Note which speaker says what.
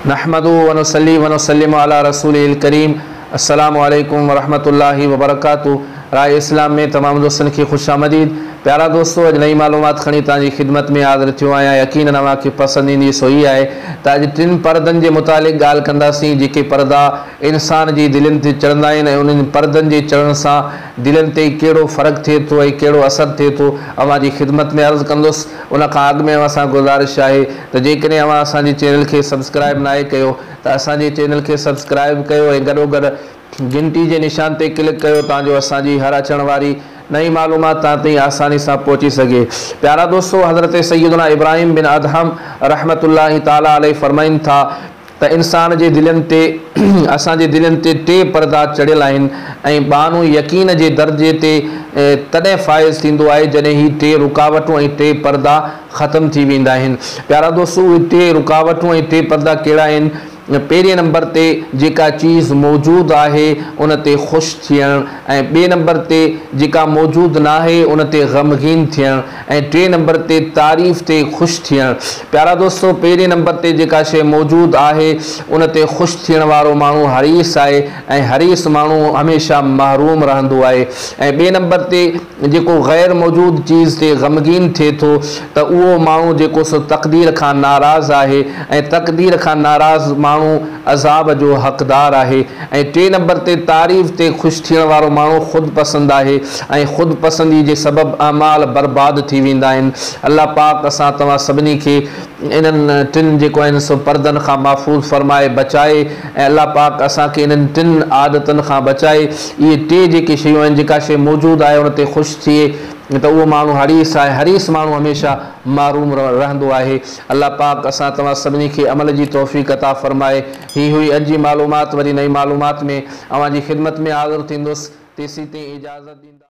Speaker 1: نحمده ونصلي ونسلم علي رسوله الڪريم السلام عليڪم ورحمة الله وبرڪاته راهه اسلام ۾ تمام دوستن کي خوش آمديد پيارا دوستو اڄ نئين معلومات کڻي توهان جي خدمت ۾ حاضر ٿيو آهيان يقينن اوهان کي پسند ايندي سو هي آهي ته اڄ ٽن پردن جي متعلق ڳالهه ڪنداسين جيڪي پردا انسان جي دلين تي چڙهندا آهن ۽ انهن پردن جي چڙهڻ سان دلين تي ڪهڙو فرق ٿئي ٿو ۽ ڪهڙو اثر ٿئي ٿو اوهان جي خدمت ۾ عرض ڪندس ان کان اڳ ۾ اوهان سان گذارش آهي ته جيڪڏهن اوهان اسان جي چينل کي سبسڪرائب ناهي ڪيو ته اسان جي چينل کي سبسڪرائب ڪيو ۽ گڏوگڏ گهنٽي جي نشان تي ڪلڪ ڪيو تان جو اسان جي هر اچڻ واري نئين معلومات توهان تائين آساني سان پهچي سگهي. پيارا دوستو حضرت سيدنا ابراهيم بن ادهم رحمة الله تعالٰي عليه فرمائن ٿا ته انسان جي دلين تي اسان جي دلين تي ٽي پردا چڙهيل آهن ۽ ٻانهو يقين جي درجي تي تڏهن فائز ٿيندو آهي جڏهن هي ٽي رڪاوٽون ۽ ٽي پردا ختم ٿي ويندا آهن. پيارا دوستو اهي ٽي رڪاوٽون ۽ ٽي پردا ڪهڙا آهن؟ پهرين نمبر تي جيڪا چيز موجود آهي ان تي خوش ٿيڻ ۽ ٻئي نمبر تي جيڪا موجود ناهي ان تي غمگين ٿيڻ ۽ ٽئين نمبر تي تعريف تي خوش ٿيڻ. پيارا دوستو پهرين نمبر تي جيڪا شيء موجود آهي ان تي خوش ٿيڻ وارو ماڻهو حريص آهي ۽ حريص ماڻهو هميشه محروم رهندو آهي ۽ ٻئي نمبر تي جيڪو غير موجود چيز تي غمگين ٿئي ٿو ته اهو ماڻهو جيڪو سو تقدير کان ناراض آهي ۽ تقدير کان ناراض ماڻهو عذاب جو حقدار آهي ۽ ٽئين نمبر تي تعريف تي خوش ٿيڻ وارو ماڻهو خود پسند آهي ۽ خود پسندي جي سبب اعمال برباد ٿي ويندا آهن. الله پاڪ اسان توهان سڀني کي انهن ٽن جيڪو آهن سو پردن کان محفوظ فرمائي بچائي ۽ الله پاڪ اسان کي انهن ٽن عادتن کان بچائي. اهي ٽي جيڪي شيون آهن جيڪا شيء موجود آهي ان تي خوش ٿئي ته اهو ماڻهو حريص آهي حريص ماڻهو هميشه محروم رهندو آهي. الله پاڪ اسان توهان سڀني کي عمل جي توفيق عطا فرمائي. هي هئي اڄ جي معلومات وري نئين معلومات ۾ اوهان جي خدمت ۾ حاضر ٿيندس تيسين تائين اجازت ڏيندا.